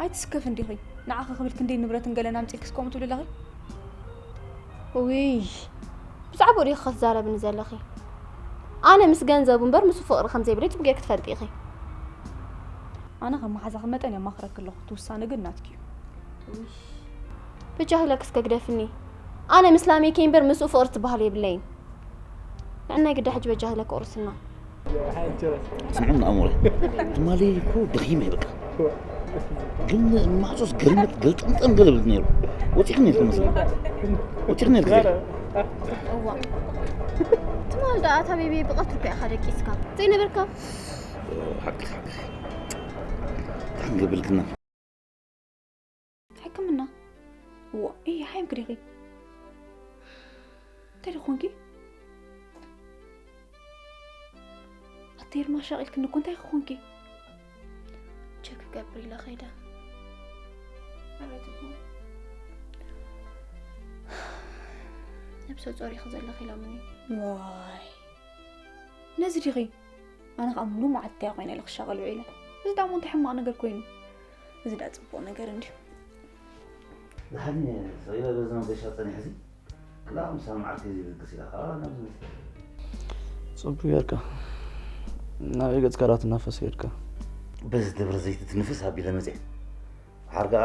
ኣይትስከፍ እንዲኺ። ንዓኺ ክብል ክንደይ ንብረትን ገለን ኣምጺእክስ ከምኡ ትብሊ ኣለኺ? ውይ፣ ብዛዕባኡ ዲኺ ክትዛረብኒ ዘለኺ? ኣነ ምስ ገንዘቡ እምበር ምስኡ ፍቕሪ ከም ዘይብለይ ጽቡቕ ጌርኪ ትፈልጢ ኢኺ። ኣነ ከም መሓዛኺ መጠን የማኽረኪ ኣለኹ፣ እቲ ውሳነ ግን ናትኪ እዩ። ብጃኺ ኢለኪ እስከ ግደፍኒ። ኣነ ምስ ላሜከይ እምበር ምስኡ ፍቕሪ ትበሃል የብለይን። ንዕናይ ግዳ ሕጂ በጃኺ ኢለኪ ቁርስና። ስምዑኒ ኣሞይ፣ ትማሊ እኮ ደኺመ በቃ። ግን ማዕጾስ ገልመጥ ገልጠምጠም ገለ ብልት ነይሩ። ወፂእኺ ነይርኪ መስለኒ። ወፂእኺ ነይርኪ ዘይሩ። እዋ ትማል ደኣ ኣታ ቤቢ ብቐትሪ እኮ ኢኻ ደቂስካ ዘይነበርካ። ሓቂ ሓቂ። ታንገ ብልክና። ሕክምና? እዋ እይ ሓይምክ ዲኺ? እንታይ ደኾንኪ? ኣተይርማ ሻቒልክኒ እኮ እንታይ ክኾንኪ? ቸክ ክገብር ኢለ ከይደ። ኣቤት እኮ ነብሰ ጾር ኢኺ ዘለኺ ኢሎምኒ። ዋይ ነዚ ዲኺ? ኣነ ከዓ ሙሉ መዓልቲ እያ ኮይነ ኢለ ክሻቐል ውዒለ። እዚ ዳሞ እንታይ ሕማቕ ነገር ኮይኑ? እዚ ዳ ፅቡቕ ነገር እንድዩ። ንሓኒ ሰቂለ በዚ መገሻ ፀኒሐ ሲ ክላእ ምሳል መዓልቲ እዚ ብግስ ኢላ ከዓ ናብዚ መፅእ። ጽቡቅ ጌርካ ናበይ ገጽካ ዳ ትናፈስ ጌርካ? በዚ ደብረ ዘይት ትንፍስ ኣቢለ መፅእ። ሓርጋ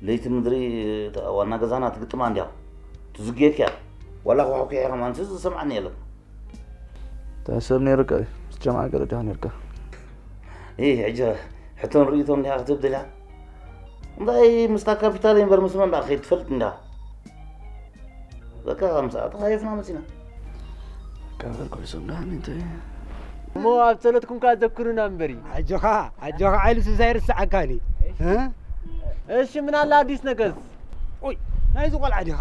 ለይቲ ምድሪ እታ ዋና ገዛና ትግጥማ እንዲያ ትዝግየክ እያ። ዋላ ክዋሕኩ ኢኻ ማንስ ዝሰምዓኒ የለን። እንታይ ሰብ ነይርካ እዩ ምስ ጀምዓ ገለ ዲኻ ነይርካ? ይህ ሕጂ ሕቶን ርእይቶን እንዲያ ክትብል ደልያ እንታይ ምስታ ካፒታል እምበር ምስ መን ዳ ከይድ ትፈልጥ እንዳ በቃ ምሳኣ ተኻየፍና መፂና። ካብ ርኮይሶም ዳኒ እንታይ እሞ ኣብ ጸሎትኩም ከ ኣዘክሩና እምበሪ። ኣጆኻ ኣጆኻ ዓይሉ ስሳይ ርስዓካኒ እሺ ምን ኣለ ኣዲስ ነገርስ? ኦይ ናይዚ ቆልዓ ዲኻ?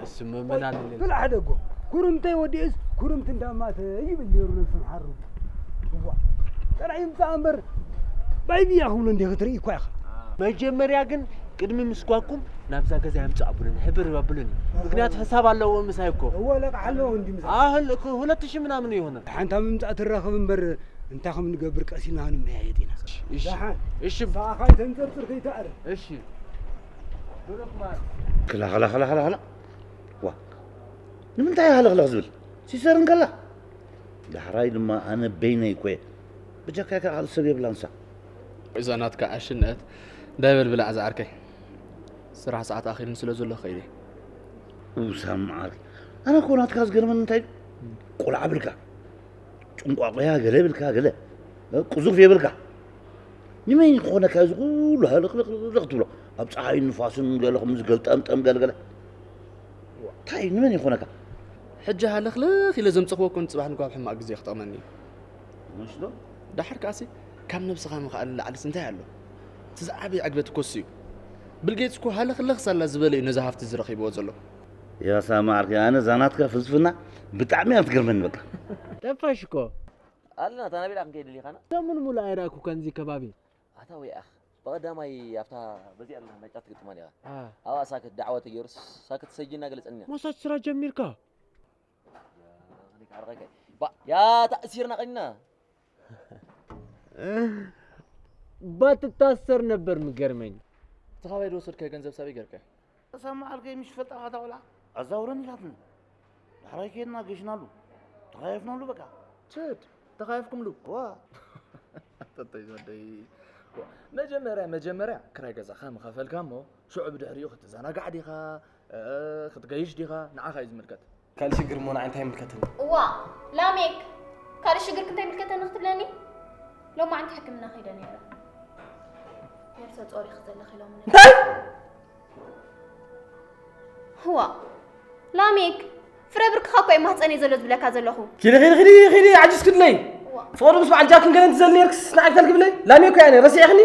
እሺ መመን ኣለ ብላ ሓደ ጎ ኩርምተይ ወዲእስ ኩርምቲ እንዳማተ ይብል ነይሩ ነብሱ ሓሩ እዋ ጥራይ ይምፃእ እምበር ባይብያ ክብሎ እንዲህ ክትርኢ እኳ ኢኻ። መጀመርያ ግን ቅድሚ ምስጓኩም ናብዛ ገዛ የምፅእ ኣቡሉኒ ህብር ኣቡሉኒ ምክንያቱ ሕሳብ ኣለዎ ምሳይ እኮ እወ ለቃሕ ኣለዎ እንዲ ምሳ ኣህል እኮ ሁለት ሺህ ምናምን ይሆነ ሓንታ ምምፃእ ትራኸብ እምበር እንታይ ከም ንገብር ቀሲልና ክንመያየጥ ኢና እሺ ደሓን እሺ ንስኻ ካይተንፀርፅር ከይተኣረ እሺ ብሩክ ማር ክላ ክላ ክላ ክላ ክላ ዋ ንምንታይ ሃለኽለኽ ዝብል ሲሰር እንከላ ዳሕራይ ድማ ኣነ በይነይ ኮየ ብጀካይ ከዓ ካልእ ሰብ የብላን እሳ እዛ ናትካ ዕሽነት ዳይበል ብላዕ ዝዓርከይ ስራሕ ሰዓት ኣኺሉኒ ስለ ዘሎ ከይደ ውሳ መዓር ኣነ እኮ ናትካ ዝገርመን እንታይ ቆልዓ ብልካ ጭንቋቆያ ገለ ብልካ ገለ ቁዙፍ የብልካ ንመን ይኾነካ እዚ ኩሉ ሃለኽለኽለኽ ትብሎ ኣብ ፀሓይን ንፋስን ገለ ከም ዝገልጠምጠም ገለገለ እንታይ ንመን ይኾነካ ሕጂ ሃለኽለኽ ኢለ ዘምፀኽዎ እኮ ንፅባሕ ንኳብ ሕማቕ ግዜ ክጠቕመኒ እዩ ምሽ ዶ ዳሓር ከኣሲ ካብ ነብስኻ ምኽኣል ንላዕልስ እንታይ ኣሎ እቲ ዝዓበየ ዕግበት እኮ እሱ እዩ ቢል ጌትስ እኮ ሃለኽለኽ ሳላ ዝበለ እዩ ነዛ ሃፍቲ እዚ ረኺብዎ ዘሎ ያ ሳማ ዓርከይ ኣነ እዛ ናትካ ፍልስፍና ብጣዕሚ እያ ትገርመኒ በቃ ጠፋሽ እኮ ኣለና እታ ናበይ ደኣ ክንከይድ ደሊኻና ሰሙን ሙሉእ ኣይረኣኩካን እዚ ከባቢ ኣታ ወይ ኣኽ ብቐዳማይ ኣብታ በዚኣ ኣለና ናይ ጫት ትግጥማ ዲኻ ኣብኣ ሳክት ዳዕዋ ተገይሩስ ሳክት ሰጂና ገለጸኒ ማሳጅ ስራ ጀሚርካ ባ ያ ተኣሲርና ቀኒና ባትታሰር ነበር ምገርመኝ እቲ ካባይ ዝወሰድካዮ ገንዘብ ሳበይ ገርካዮ ሰማዓልከይ ምሽ ፈልጣኻ እታ ቆልዓ ኣዛውረን ኢላትኒ ዳሕራይ ከይድና ገሽናሉ ተኻየፍናሉ በቃ ችድ ተኻየፍኩምሉ ዋ ተተይ ወደይ መጀመርያ መጀመርያ ክራይ ገዛኻ ምኸፈልካ እሞ ሽዑ ብድሕሪኡ ክትዘናጋዕ ዲኻ ክትገይሽ ዲኻ ንዓኻ እዩ ዝምልከት ካልእ ሽግር እሞ ንዓይ እንታይ ይምልከተኒ እዋ ላሜክ ካልእ ሽግርክ እንታይ ይምልከተኒ ክትብለኒ ሎማዓንቲ ሕክምና ከይደ ነይረ ነብሰ ጾር ኢኺ ዘለኺ ኢሎምኒ እንታይ እዋ ላሜክ ፍረ ብርክኻ እኮ እዩ ማህፀነይ ዘሎ ዝብለካ ዘለኹ ኪዲ ኪዲ ኪዲ ኪዲ ዓጅስ ክድለይ ፍቕሪ ምስ በዓል ጃክን ገለን ትዘል ነርክስ ንዓይ ክተልግብለይ ላሜ እኮ ያነ ረሲዕኽኒ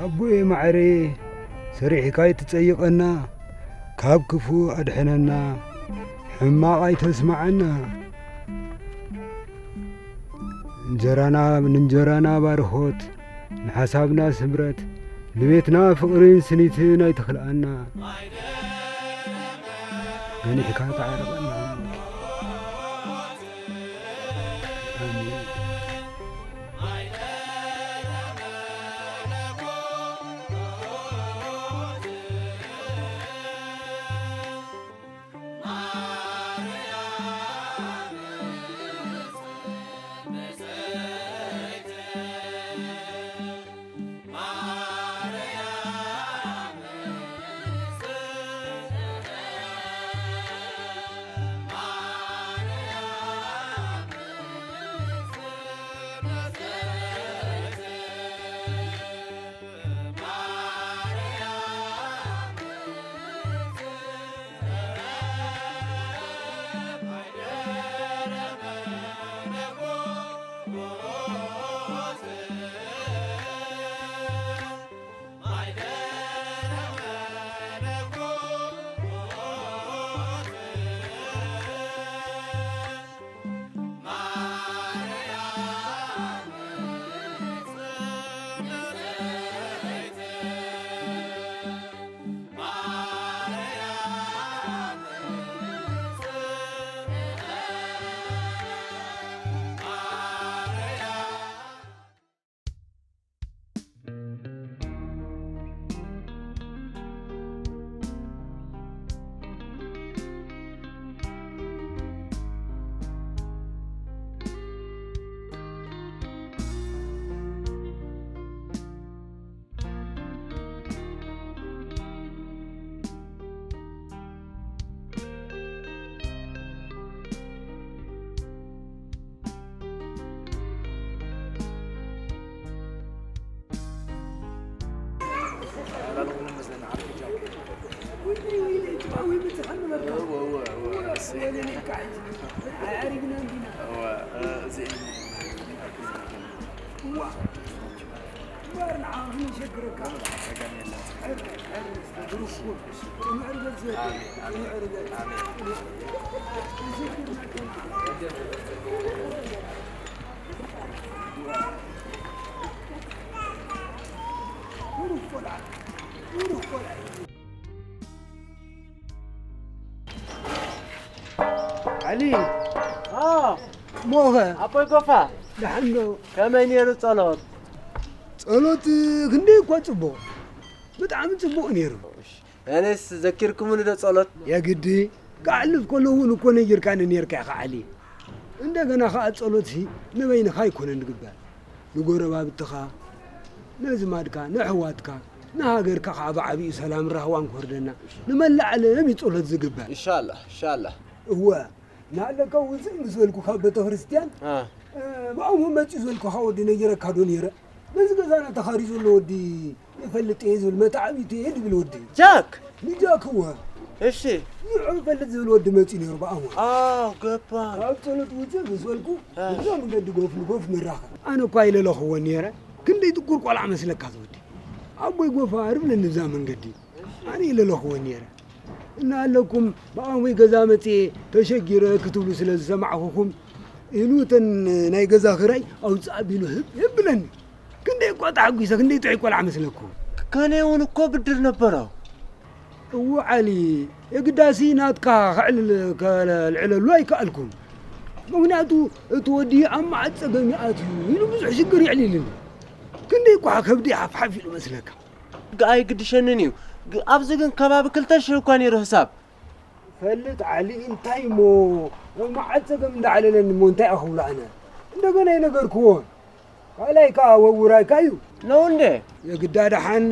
ኣቦየ ማዕረ፣ ሰሪሕካ ኣይትጸይቐና፣ ካብ ክፉእ ኣድሕነና፣ ሕማቕ ኣይተስምዓና። እንጀራና፣ ንእንጀራና ባርኾት፣ ንሓሳብና ስምረት፣ ንቤትና ፍቕርን ስኒትን ኣይትኽልኣና። ገኒሕካ ተዓረቐና። ኣሜን። ዓሊ። ኣዎ። ሞኸ? ኣቦይ ጎፋ። ደሓን ዶ? ከመይ ነይሩ ጸሎት? ጸሎት ክንደይ እኳ ጽቡቕ። ብጣዕሚ ጽቡቕ ነይሩ። ኣነስ ዘኪርኩምኒ ዶ ጸሎት? የግዲ። ክሓልፍ ከሎ እውን እኮ ነጊርካኒ ነይርካ ኢኻ ዓሊ። እንደገና ኸኣ ጸሎትሲ ንበይንኻ ኣይኮነን ዝግበር። ንጎረባብትኻ፣ ነዝማድካ፣ ንኣሕዋትካ፣ ንሃገርካ ከዓ ብዓቢኡ ሰላም ራህዋን ክወርደና ንመላእ ዓለም እዩ ጸሎት ዝግበር። ኢንሻላህ ኢንሻላህ። እወ፣ ንኣለካ ውፅእ ምስ በልኩ ካብ ቤተ ክርስቲያን አ፣ ብኣሙ መፅኡ ዝበልኩኻ ወዲ ነጊረካ ዶ ነይረ? ነዚ ገዛና ተኻርዩ ዘሎ ወዲ ይፈልጥ እየ ዝብል መታዕቢቱ እየ ድብል ወዲ እዩ። ጃክ ንጃክ እወ እሺ። ንዑ ይፈልጥ ዝብል ወዲ መፅኡ ነይሩ ብኣሙ። ኣው ገባን። ካብ ጸሎት ውፅእ ምስ በልኩ አ። እዛ መንገዲ ጎፍ ንጎፍ ንራኸብ። ኣነ እኳ ይለለኽዎ ነይረ። ክንደይ ጥቁር ቆልዓ መስለካ ዝወዲ ኣቦይ ጎፋ ርብለኒ እዛ መንገዲ ኣነ ይለለኽዎ ነይረ። እናሃለኩም ብኣሙይ ገዛ መፅኤ ተሸጊረ ክትብሉ ስለ ዝሰማዕኹኹም ኢሉ እተን ናይ ገዛ ክራይ ኣውፅእ ኣቢሉ ህብ ህብ ብለኒ። ክንደይ እኳ ተሓጒሰ ክንደይ ጥዑይ ቆልዓ መስለኩም። ከኔ እውን እኮ ብድር ነበረው። እዎ ዓሊ የግዳሲ ናትካ ከዕልል ከልዕለሉ ኣይከኣልኩን። ምክንያቱ እቲ ወዲ ኣብ መዓት ፀገም ይኣትዩ ኢሉ ብዙሕ ሽግር የዕሊልኒ። ክንደይ እኳ ከብዲ ሓፍሓፍ ኢሉ መስለካ። ግ- ኣይግድሸንን እዩ። ግ- ኣብዚ ግን ከባቢ ክልተ ሽሕ እኳ ነይሩ ህሳብ። ፈልጥ ዓሊ እንታይ እሞ መዓት ፀገም እንዳዓለለኒ እሞ እንታይ ኣኽብሎ ኣነ እንደገና ይነገርክዎ ካልኣይ ከዓ ወውራይካ እዩ ነው እንዴ? የግዳ ደሓን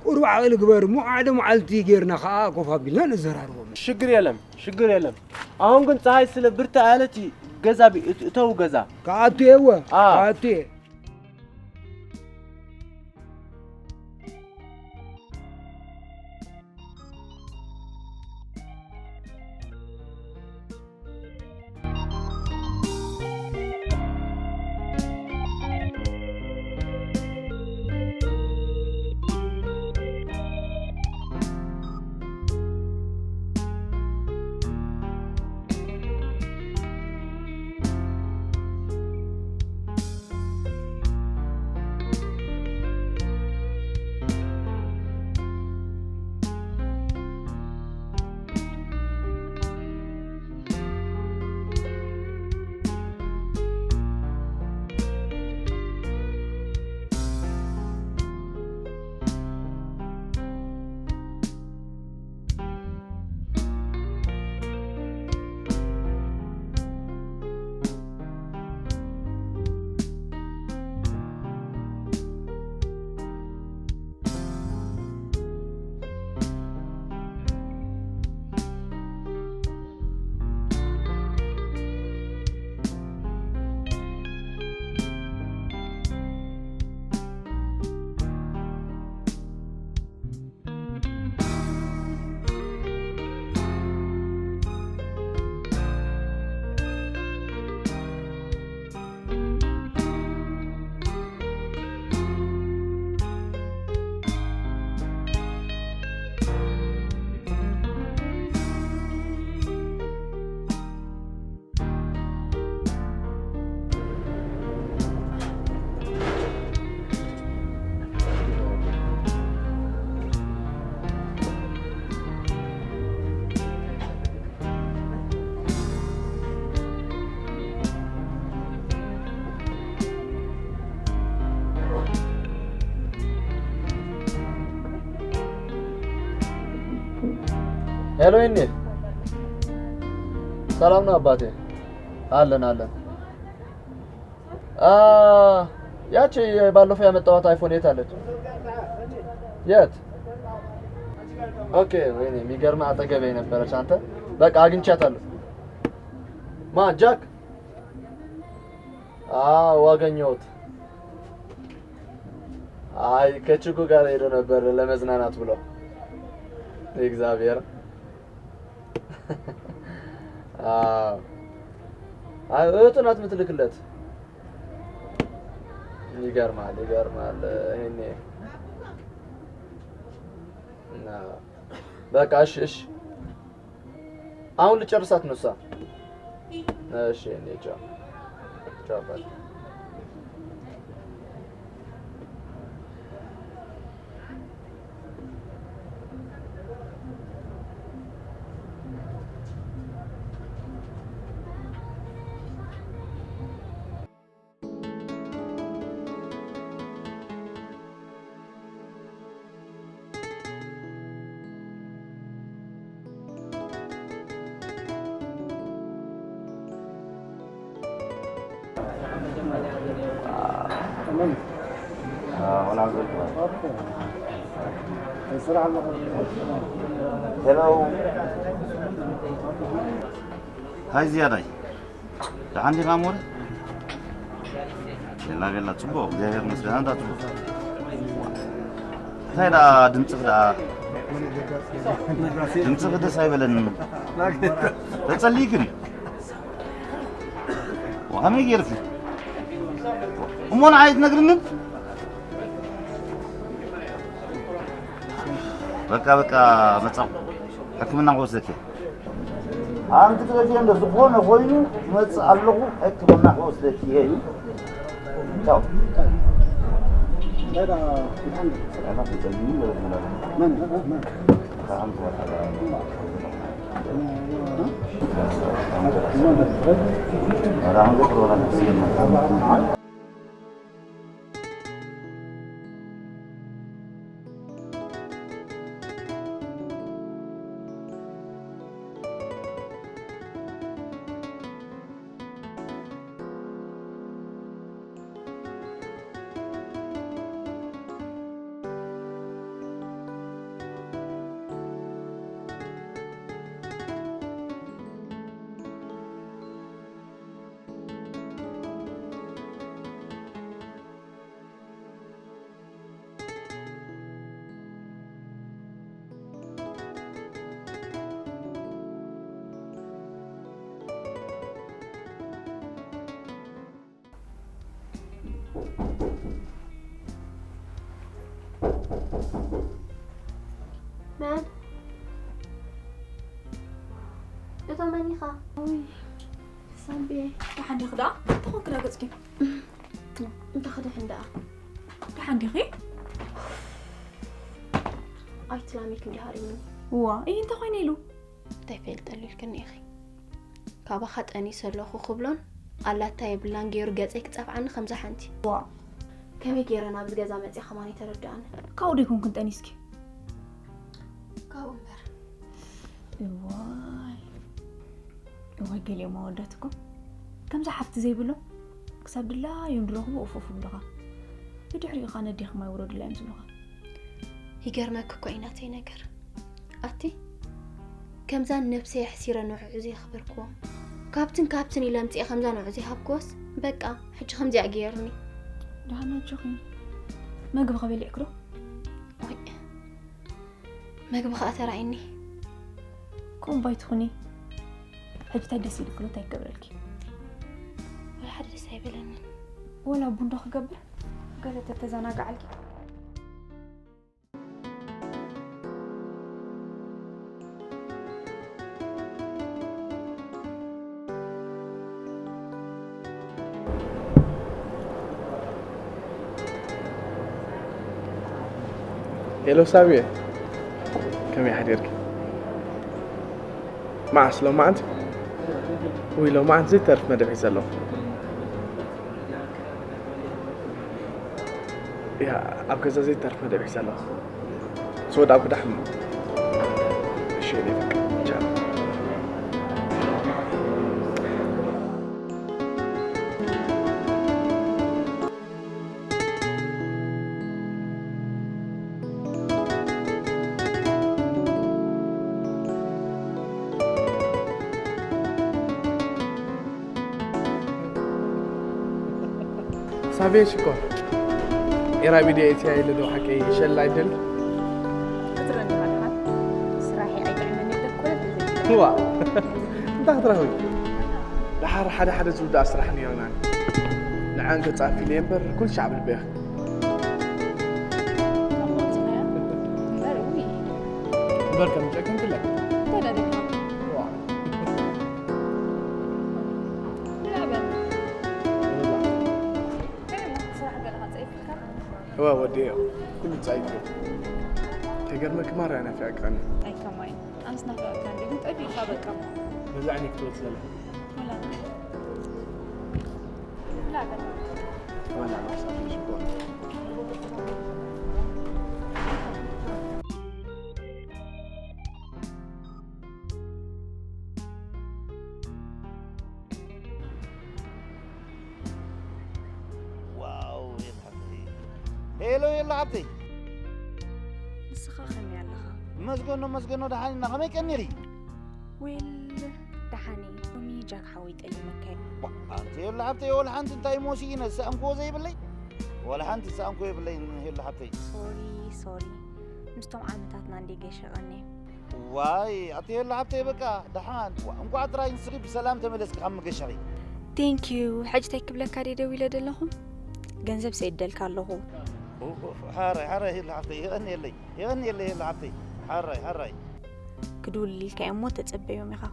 ቁሩብ ዓቕሊ ግበር እሞ ሓደ መዓልቲ ጌርና ከዓ ኮፍ ኣቢልና ነዘራርቦም ሽግር የለም ሽግር የለም። አሁን ግን ፀሐይ ስለ ብርታ ያለት ገዛ ቢ- እት- እተው ገዛ ከኣቱ የወ አ። ከኣቱ እየ ሄሎ ይኔ፣ ሰላም ነው አባቴ? አለን አለን። አ፣ ያቺ ባለፈው ያመጣኋት አይፎን የት አለች? የት? ኦኬ፣ ወይኔ የሚገርም አጠገቤ ነበረች። አንተ በቃ አግኝቻታለሁ። ማ ጃክ? አዎ አገኘሁት። አይ ከችኩ ጋር ሄዶ ነበር ለመዝናናት ብሎ። እግዚአብሔር አዎ። አይ እህቱ ናት የምትልክለት። ይገርማል፣ ይገርማል። ይሄኔ እና በቃ እሺ፣ እሺ። አሁን ልጨርሳት ነው እሷ። እሺ፣ እኔ ቻው። ቻው፣ ባይ። ሄሎ። ሃይ ዝያዳይ፣ ደሓን ዲኻ ሞረ? ቤላ ቤላ፣ ጽቡቕ፣ እግዚኣብሔር ይመስገን። ኣንታ ጽቡቕ። እንታይ ደኣ ድምጽኽ ደኣ? ድምጽኽ ደስ ኣይበለንን። ተጸሊእክን? ከመይ ጌርኪ? እሞ ንዓይ ትነግርንን? በቃ በቃ፣ መጻኹ፣ ሕክምና ክወስደኪ። ኣንቲ ክለፊ እንዶ ዝኾነ ኮይኑ ክመጽእ ኣለኹ፣ ሕክምና ክወስደኪ እየ። ቻው። መን? እቶ መን ኢኻ? ውይ፣ ሳምቤ። ደሓን ዲኺ ደኣ? እንታይ ኮንኪ ደኣ ገጽኪ? እንታይ ክድሕን ደኣ? ደሓን ዲኺ? ኣይትላሚክ እንዲ ሃሪሙኒ። እዋ፣ እይ እንታይ ኮይነ ኢሉ? እንታይ ፈልጠሉ ኢልክኒ ኢኺ? ካባኻ ጠኒሰ ኣለኹ ክብሎን ኣላታ የብላን ገይሩ ገጸይ ክጸፍዓኒ ከምዛ ሓንቲ። ዋ፣ ከመይ ገይረ ናብዚ ገዛ መጺኣ ከማን ኣይተረድኣኒ። ካብኡ ዶ ኣይኮንክን ጠኒስኪ? ካብኡ እምበር። እዋይ፣ እዋይ፣ ገሊኦም ኣወዳት እኮ ከምዛ ሓፍቲ ዘይብሎም ክሳብ ድላዮም ዝረኽቡ እፉፍ ይብሉኻ። ብድሕሪኡ ኸኣ ነዴኽማ ይውረዱላ እዮም ዝብሉኻ። ይገርመኪ እኮ እዩ ናተይ ነገር። ኣቲ፣ ከምዛ ነብሰይ ኣሕሲረ ንዕዑ ዘየኽበርክዎም። ካብትን ካብትን ኢለ ኣምጺኤ ከምዛ ንዕዑ ዘይሃብክዎስ፣ በቃ፣ ሕጂ ከምዚኣ ገይሩኒ። ደሓን ኣጆኺ። መግቢ ከ በሊዕኪ ዶ? ወይ፣ መግቢ ከኣ ተራእዩኒ። ከምኡ ባይ ትኹኒ። ሕጂ እንታይ ደስ ኢልኪ ዶ እንታይ ክገብረልኪ? ወላ ሓደ ደስ ኣይበለንን። ወላ ቡን ዶ ክገብር? ገለ ተተዘናግዓልኪ? ሄሎ ሳብየ፣ ከመይ ሓዲርኪ? መዓስ ሎማዓንቲ? ውይ ሎማዓንቲ ዘይተርፍ መደብ ሒዘ ኣለኹ። ያ ኣብ ገዛ ዘይተርፍ መደብ ሒዘ ኣለኹ። ስወድ ኣብ ግዳሕ እሺ የኔ ፍቅር። ቻው። ሳቤ ሽኮር ኤራ ሚድያ ኢትያ ኢለ ዶ ሓቀይ ሸል ኣይደል ክትረኒ ሓድሓድ ስራሒ ኣይጥዕመኒ ደኮለት ዋ እንታይ ክትረኽቢ ደሓር ሓደ ሓደ ዝውዳእ ስራሕ ነይርና ንዓን ከጻፊ ኢለ እምበር ኩል ሻዕ ብልበያ እምበር ከም ጨክን ትለ ዋ እዋ ወዲ እዮ ኩሉ ጻይፍ እዮ ተገርመ ክማራ ናፊዕካኒ ኣይከማይ ኣንስ ናፍረካ እንዴ ግን ጠፊእካ በቃ ነዚ ዓይነ ክትወት ዘለ ወላ ወላ ናሳ ሽኮር Wow, ሄሎ፣ ሄሎ ሓብተይ። ንስኻ ከመይ ኣለኻ? መስገኖ፣ መስገኖ፣ ደሓን ኢና። ከመይ ቀኒኺ? ዌል፣ ደሓን እየ። ሎሚ ጃክ ሓወይ ጠሊመካ እዩ። ዋ፣ ኣንቲ ሄሎ ሓብተይ፣ ወላ ሓንቲ እንታይ እሞ ስኢነ ዝሰኣንክዎ ዘይብለይ? ወላ ሓንቲ ዝሰኣንክዎ የብለይን ሄሎ ሓብተይ። ሶሪ፣ ሶሪ። ምስቶም ዓመታትና እንዴ ገሸቐኒ። ዋይ፣ ኣቲ ሄሎ ሓብተይ፣ በቃ ደሓን። ዋ፣ እንኳዕ ጥራይ ንስኺ ብሰላም ተመለስኪ ካብ መገሻኺ። ቴንክ ዩ። ሕጂ እንታይ ክብለካ ድየ ደዊለ ዘለኹ? ገንዘብ ሰይደልካ ኣለኹ። ኡፍ፣ ሓራይ፣ ሓራይ ሄሎ ሓብተይ፣ የቐንየለይ፣ የቐንየለይ ሄሎ ሓብተይ። ሓራይ፣ ሓራይ። ክድውል ኢልካ እሞ ተጸበዮም ኢኻ።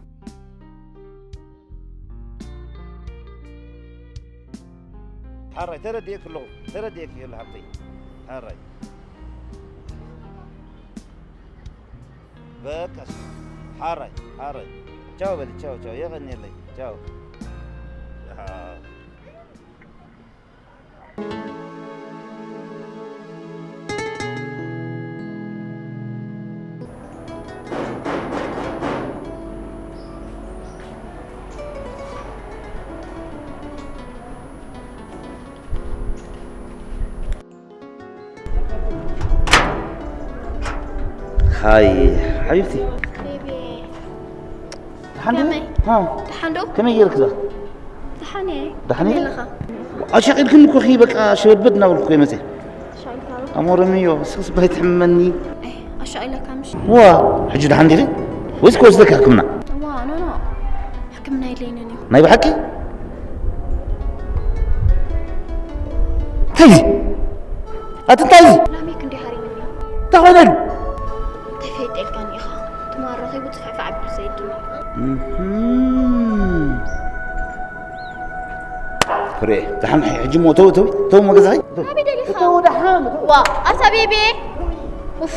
ሓራይ፣ ተረዲኤኪ ኣለኹ፣ ተረዲኤኪ ሄሎ ሓብተይ። ሓራይ። በቃ እሺ። ሓራይ፣ ሓራይ። ቻው በሊ፣ ቻው፣ ቻው። የቐንየለይ። ቻው። ሃይ ሓቢብቲ። ቤቢ ደሓን ዶ? ከመይ? ሃ፣ ደሓን ዶ? ከመይ ገይርክዛ? ደሓን እየ። ደሓን እየ? ከመይ ኣለኻ? ኣሻቂልክኒ እኮ ኺ በቃ ሸበድበድ እናበልኩ እኮ እየ መፅየ። ኣሻቂልካ ዶ? ኣሞረምዮ ስክስ ባይ ትሕመኒ። ኣይ ኣሻቂለካ ምሽ? ዋ፣ ሕጂ ደሓን ዲኺ? ወይስ ክወስደካ ሕክምና? ዋ ኖ ኖ ሕክምና የድለይንን እዩ። ናይ ብሓቂ? እንታይ እዚ? ኣቲ እንታይ እዚ? ላሜክ እንዲ ሃሪምኒ። እንታይ ኮይነ ኢሉ? እንታይ ፈይጠልካኒ ኢኻ? ትማል ረኺቡ ጽፍዕፋዕ ኣቢሉ ሰይድኒ። እህም። ፍሬ፣ ደሓን ሕጂ እሞ ተው፣ ተው፣ ተው፣ መገዛኸይ፣ ተው። ኣበይ ደሊኻ? ተው፣ ደሓን፣ ተው። ዋ ኣታ ቤቤ። ኡፍ።